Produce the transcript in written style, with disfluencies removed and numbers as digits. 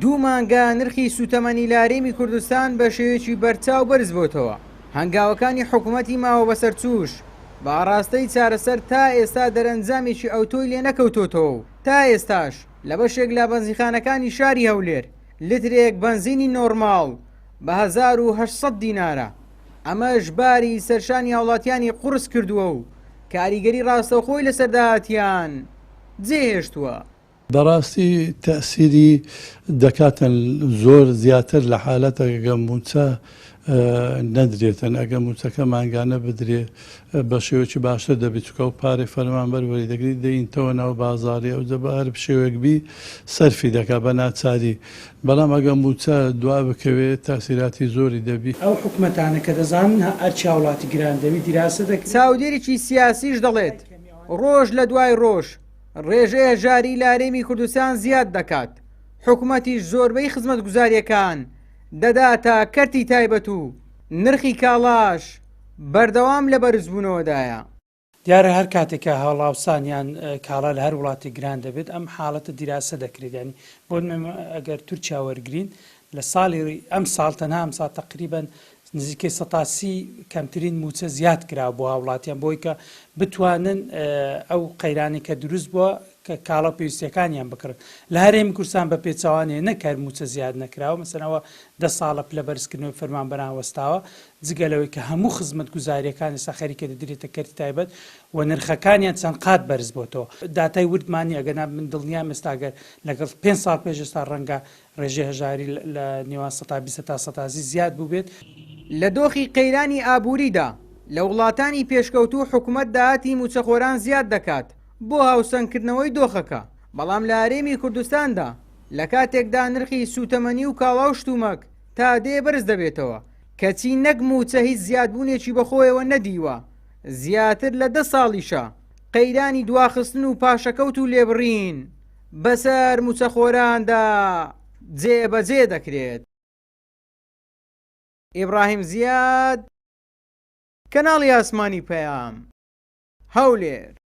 دوو مانگە نرخی سووتەمەنی لە هەرێمی کوردستان بە شێوەیەکی بەرچاو بەرزبۆتەوە، هەنگاوەکانی حکومەتی ماوەبەسەرچووش بە ئاڕاستەی چارەسەر تا ئێستا دەرەنجامێکی ئەوتۆی لێنەکەوتۆتەوە و تا ئێستاش لە بەشێک لە بەنزینخانەکانی شاری هەولێر لترێک بەنزینی نۆرماڵ بە 1800 دینارە، ئەمەش باری سەرشانی هاوڵاتیانی قوڕس کردووە و کاریگەری ڕاستەوخۆی لەسەر داهاتیان جێهێشتووە. بەڕاستی تەئسیری دەکاتن زۆر زیاتر لە حالەتەک گە موچە نەدرێتن ئەگە موچەکە مانگانە بدرێ بە شێوەکی باشتر دەبی چونکە ئەو پارەی فەرمانبەر وەری دەگری دەینتەوە ناو بازاری ئەوجە بە هەر شێوەیەک بی سەرفی دەکا بە ناچاری بەڵام ئەگە موچە دوا بکەوێ تاسیراتی زۆری دەبی. ئەو حکومەتانە کە دەزانن ئەرکی هاوڵاتی گران دەبی دیراسە دەکرێ. چاودێرێکی سیاسیش دەڵێت، ڕۆژ لە دوای ڕۆژ ڕێژەی هەژاری لە هەرێمی کوردستان زیاد دەکات، حکومەتیش زۆربەی خزمەتگوزارییەکان دەداتە کەرتی تایبەت و نرخی کاڵاش بەردەوام لە بەرزبوونەوەدایە. دیارە هەر کاتێک کە هەڵاوسان یان کاڵا لە هەر وڵاتێک گران دەبێت ئەم حاڵەتە دیراسە دەکرێت یانی بۆ نمونە ئەگەر تورکیا وەرگین لە ساڵی ئەم ساڵ تەنها ئەم ساڵ تەقریبەن نزیکەی 130 کەمترین مووچە زیاد کرا بۆ هاوڵاتیان بۆی کە بتوانن ئەو قەیرانی کە دروست بووە کە کاڵا و پێویستیەکانیان بکڕن لە هەرێمی کوردستان بە پێچەوانەیە نەک هەر مووچە زیاد نەکراوە مەسەلەن ئەوە دە ساڵە پلە بەرزکردنەوەی فەرمانبەران وەستاوە جگە لەوەی کە هەموو خزمەتگوزارییەکان ئێستا خەریکە دەدرێتە کەرتی تایبەت و نرخەکانیان چەند قات بەرز بۆتەوە. داتای وردمان نییە، ئەگەرنا من دڵنیام ئێستا گەر لەگەڵ پێنج ساڵ پێش ئێستا ڕەنگە ڕێژەی هەژاری لە نێوان سەتا 20 تا سەتا 30 زیاد بووبێت. لە دۆخی قەیرانی ئابووریدا لە وڵاتانی پێشکەوتوو حکومەت داهاتی مووچەخۆران زیاد دەکات بۆ هاوسەنگکردنەوەی دۆخەکە، بەڵام لە هەرێمی کوردستاندا لە کاتێکدا نرخی سووتەمەنی و کاڵا و شتومەک تا دێ بەرز دەبێتەوە، کەچی نەک مووچە هیچ زیادبوونێکی بەخۆیەوە نەدیوە، زیاتر لە دە ساڵیشە قەیرانی دواخستن و پاشەکەوت و لێبڕین بەسەر مووچەخۆراندا جێبەجێ دەکرێت. ئیبراهیم زیاد، کەناڵی ئاسمانی پەیام، هەولێر.